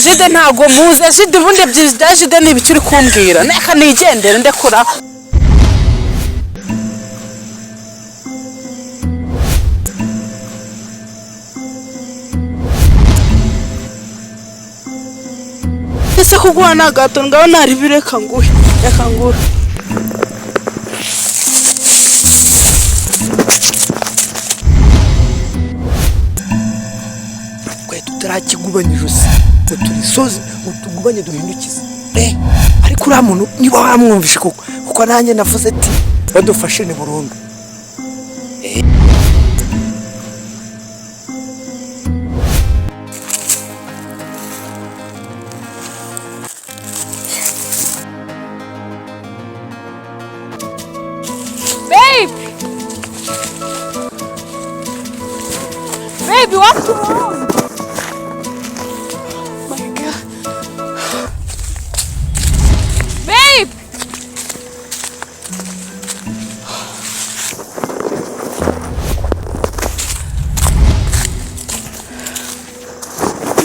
Ejide ntago muze Ejide ubundi bya Ejide ni ibiki uri kumbwira neka nigendere ndekura. Ese kuguha nagato ngaho naribireka nguhe reka nguhe. Twe tutarakigubanya ijosi ngo turisoze ngo tugubanye duhindukize. Ariko uriya muntu niba wamwumvishe koko kuko nanjye navuze ati badufashe ni burundu. Babe! Baby, what's wrong? My God. Babe!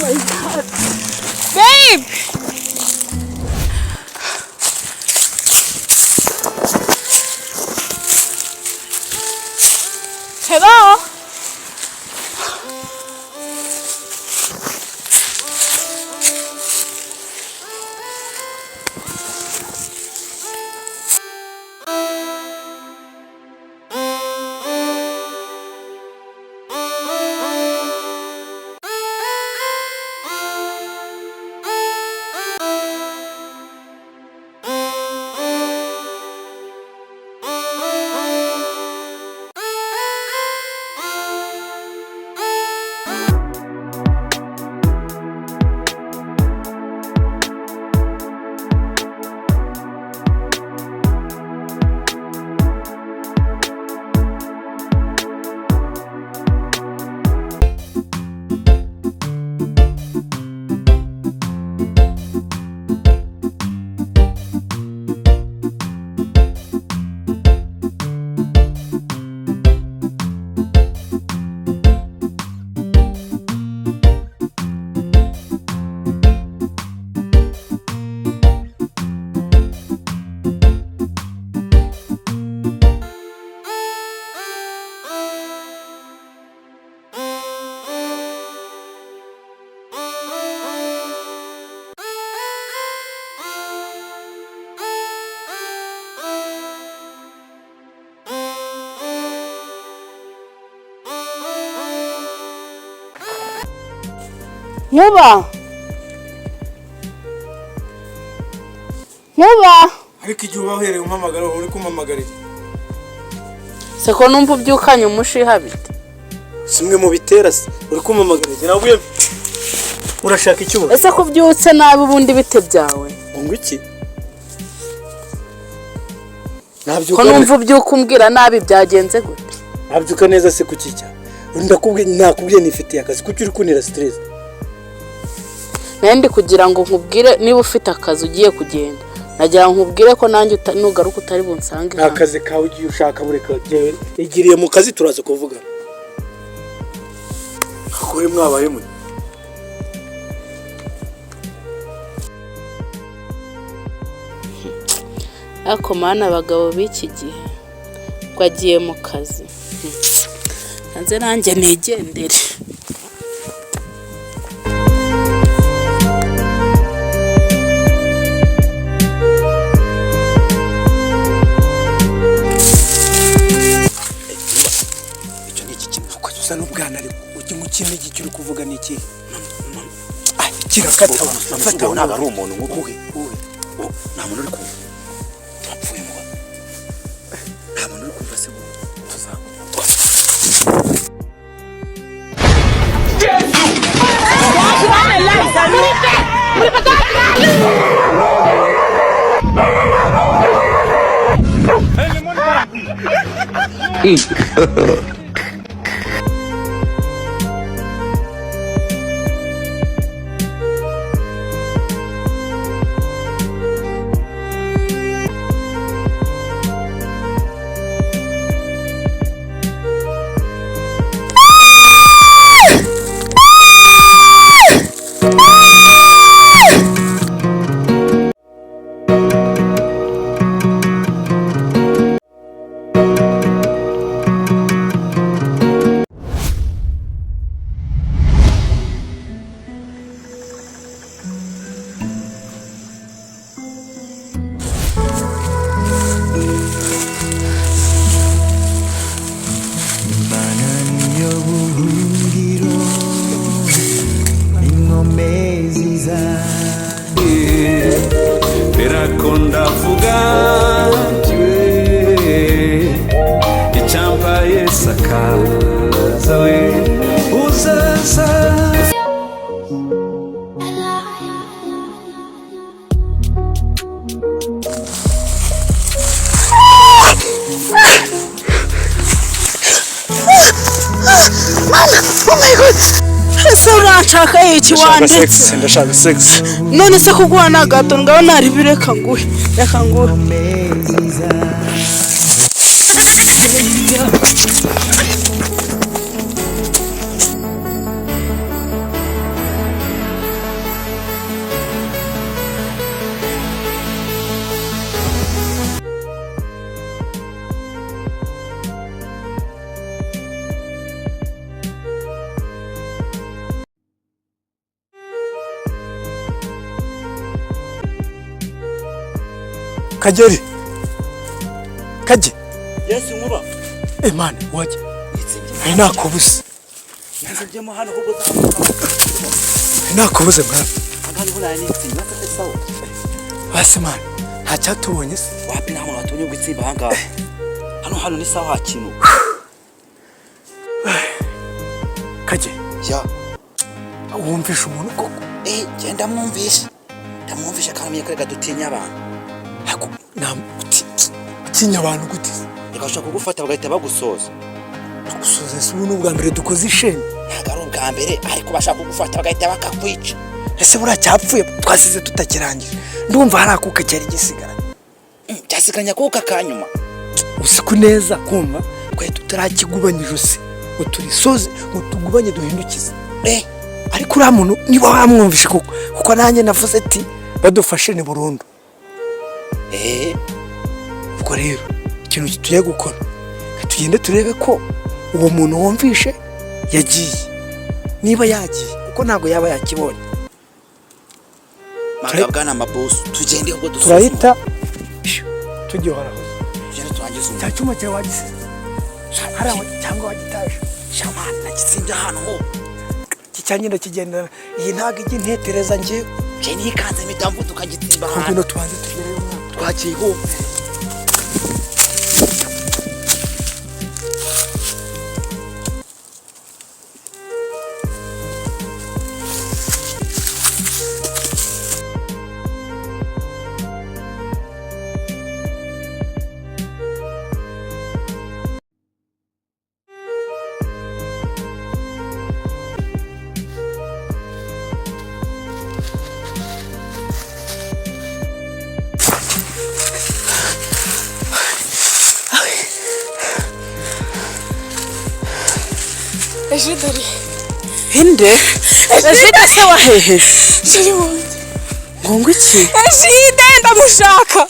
My God. Babe! Hello? Nkuba! Nkuba! Ariko igihe uba uhereye umpamagara uri kumpamagarira. Seko numva ubyukanye umushiha bite? Simwe mu bitera se uri kumpamagarira nabuye urashaka iki ubu? Ese kubyutse nabi ubundi bite byawe? Ngo iki? Ko numva ubyuka umbwira nabi byagenze gute? Nabyuka neza se kuki cya? Ndakubwiye nakubwiye nifitiye akazi kuki uri kuntera stress? Nandi kugira ngo nkubwire niba ufite akazi ugiye kugenda nagira nkubwire ko nanjye nugaruka utari bunsange. Akazi kawe ugiye ushaka bureka igiriye mu kazi turaza kuvugana. Kuri mwabaye mwe. Ako mana abagabo b'iki gihe ngo agiye mu kazi. Nanze nanjye nigendere. N'ubwana uri kuvuga niki? Kirakata fata ntabwo ari umuntu nk'ubuhe. Nta muntu uri kumva. Turapfuye muba. Nta muntu uri kumva se tuzamutwa. Uzaza we, uzaza. Oh my God! Ese uranshaka iki wandetse? Ndashaka sex. None se kuguha ni agahato? Ngaho naribi, reka nguhe, reka nguhe. Kageri, Kage. Yes, Nkuba. Eh man, wajya ari nakubuze. Nitsinbyemo hano ahubwo. Ari nakubuze mwana. Hano niho nari nitsinze, natse sawa. Basi man, nta cyatubonye se? Wapi, nta muntu watumye gutsimba aha ngaha. Hano ni sawa hakintu. Kage. Ya. Wumvisha umuntu koko? Eh, genda mwumvisha. Ndamwumvisha kandi amenye ko reka dutinya abantu. Hako na utinya abantu gute? Reka bashobora kugufata bagahita bagusoza. Bagusoza se? Ubu ni ubwa mbere dukoze isheni. Ntabwo ari ubwa mbere, ariko bashaka kugufata bagahita bakakwica. Ese buriya cyapfuye twasize tutakirangije? Ndumva hari akuka cyari gisigaranye. Cyasigaranye akuka ka nyuma. Usiku neza kumva twari tutarakigubanya ijosi ngo turisoze, ngo tugubanye duhindukize. Eh, ariko uriya muntu niba wamwumvishe koko, kuko nanjye navuze ati badufashe ni burundu. Eh, ubwo rero ikintu tugiye gukora, reka tugende turebe ko uwo muntu wumvishe yagiye, niba yagiye, kuko ntabwo yaba yakibonye. Manga bwana mabosu, tugende ubwo dusoza. Turahita tugihoraho. Tugende turangize umuntu. Cya cyuma cyawe wagisize hariya cyangwa wagitaje? Shamani, nagitsinze ahantu ho. Iki cyanjye ndakigendana, iyi ntabwo ijya intetereza njyewe. Je nikanze mpita mvuduka ngitsimba ahantu. Ngwino tubanze tugereyo umwana. Twagiye ho. Ejide ari? Inde? Ejide se wahehe? Chéri wanjye. Ngo iki? Ejide ndamushaka.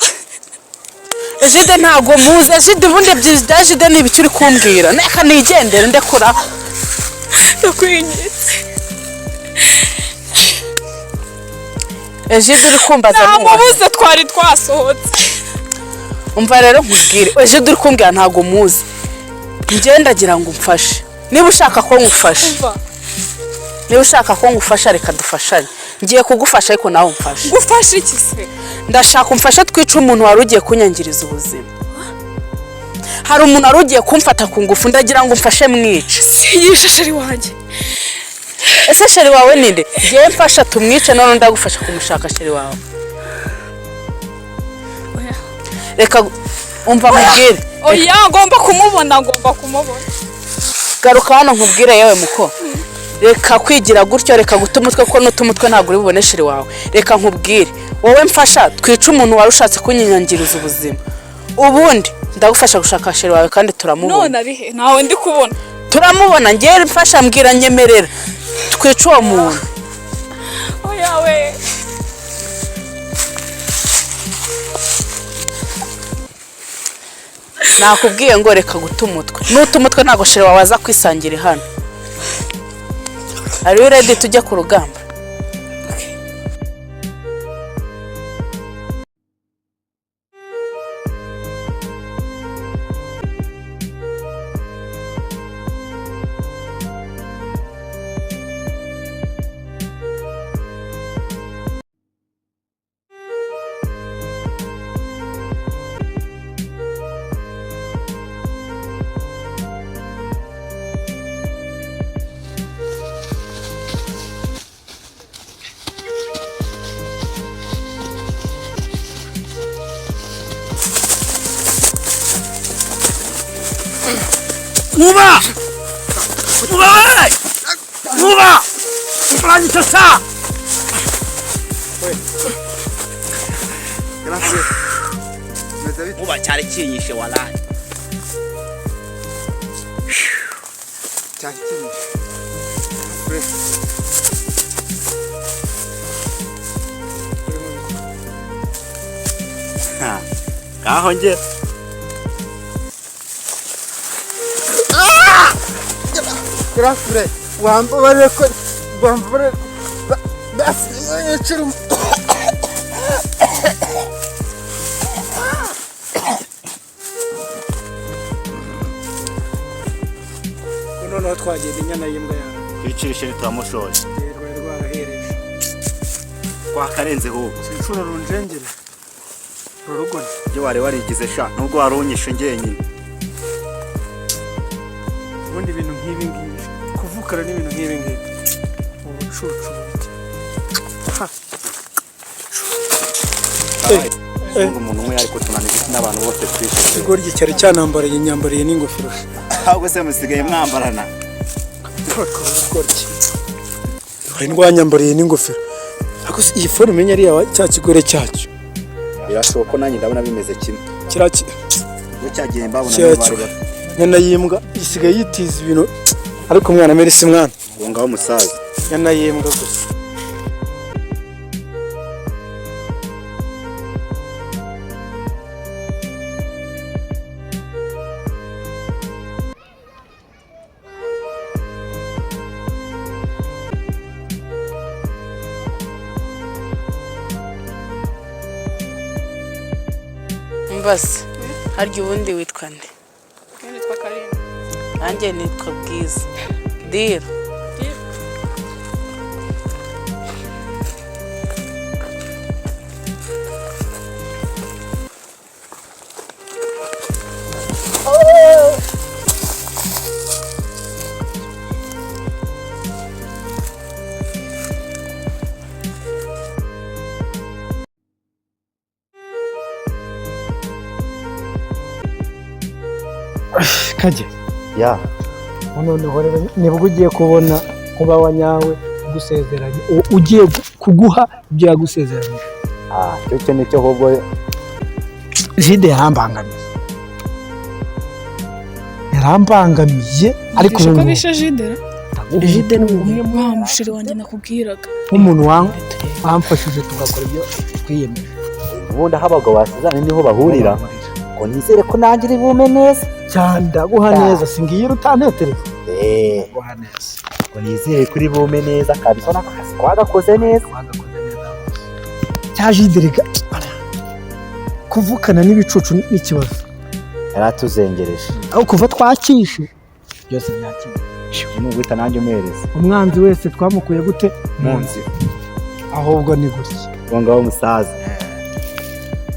Ejide ntabwo muzi. Ejide ubundi bya Ejide ni ibiki uri kumbwira? Reka nigendere, ndekura. Ndakwinginze. Ejide uri kumbaza nuwa? Namubuze, twari twasohotse. Umva rero nkubwire, Ejide uri kumbwira ntabwo muzi. Njye ndagira ngo umfashe. Niba ushaka ko ngufasha. Umva. Niba ushaka ko ngufasha, reka dufashanye. Ngiye kugufasha ariko nawe umfashe. Gufasha iki se? Ndashaka umfashe twice umuntu wari ugiye kunyangiriza ubuzima. Hari umuntu wari ugiye kumfata ku ngufu, ndagira ngo umfashe mwice. Yishe chéri wanjye. Ese chéri wawe ninde? Ngiye mfasha tumwice, none ndagufasha kumushaka chéri wawe. Oya. Reka umva nkubwire. Oya, ngomba kumubona, ngomba kumubona. Garuka hano nkubwire yewe muko. Reka kwigira gutyo, reka guta umutwe, kuko nuta umutwe ntabwo uri bubone chéri wawe. Reka nkubwire, wowe mfasha twice umuntu wari ushatse kunyangiriza ubuzima. Ubundi ndagufasha gushaka chéri wawe kandi turamubona. None ari he? Ntawe ndi kubona. Turamubona, ngewe mfasha, mbwira, nyemerera twice uwo muntu. Oya we. Nakubwiye ngo reka guta umutwe. Nuta umutwe ntabwo chéri wawe aza kwisangira hano. Are you ready? Tujya ku rugamba. Nkuba! Nkuba we! Nkuba! Uranyica sa! Nkuba cyari kinyishe walahi. Cyari kinyishe. Ngaho nge. Grafre, wambabare ko wambabare basi. Noneho twagenda inyana y'imbwa yawe. Twicishe turamushoye. Rwari rwarahereje. Twakarenze ahubwo. Inshuro runjengere. Rurugone. Ibyo wari warigize sha nubwo wari unyishe njyenyine. Ubundi ibintu nk'ibi ngibi kuvukana n'ibintu nk'ibi ngibi ubucucu bubi. Umuntu umwe ariko tunaniza n'abantu bose twishe. Ikigoryi cyari cyanambariye nyambariye n'ingofero. Ahubwo se musigaye mwambarana. Ikigoryi. Hari ndwanyambariye n'ingofero. Ariko iyi forume umenya ari yawe cya kigore cyacyo. Birashoboka ko nanjye ndabona bimeze kimwe. Kiraki. Iyo cyagiye mbabona bari. Nyana yimbwa isigaye yitiza ibintu ariko umwana mere si mwana. Uwo ngaho musaza. Nyana yimbwa gusa. Mbaze harya ubundi witwa nde? Nitwa Karine. Nanjye nitwa Bwiza. Diro. Kajye. Ya. Noneho rero nibwo ugiye kubona kuba wa nyawe ugusezeranye, ugiye kuguha ibyo yagusezeranye. Ah, cyo nicyo ahubwo Jide yarambangamiye. Yarambangamiye ariko ubu bishe Jide. Jide ni umwe wa mushiri wanjye nakubwiraga. Nk'umuntu wamfashije tugakora ibyo twiyemeje. Ubundi aho abagabo basezeranye niho bahurira. Ngo nizere ko nanjye uri bume neza. Cyane ndaguha neza singiye utantetereza. Ndaguha neza. Ngo nizere kuri bume neza kabisa nako kazi twagakoze neza. Cya Jide rega kuvukana n'ibicucu n'ikibazo. Yaratuzengereje. Aho kuva twakishe byose byakishe. Ni uguhita nanjye umereza. Umwanzi wese twamukuye gute? Mu nzira. Ahubwo ni gutya. Uwo ngaho musaza.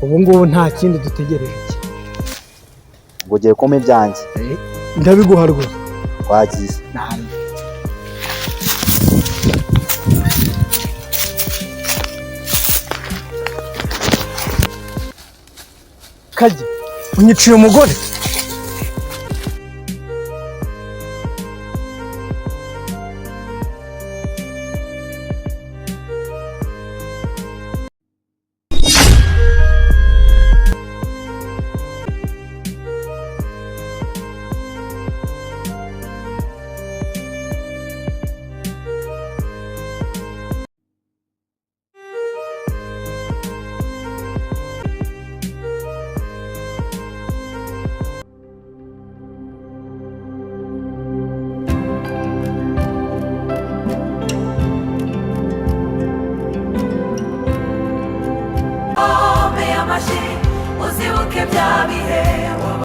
Ubu ngubu nta kindi dutegereje. Ngo ugiye kumpa ibyanjye. Ndabiguha rwose. Twagiye. Kajye unyiciye umugore. Uzibuke bya bihe.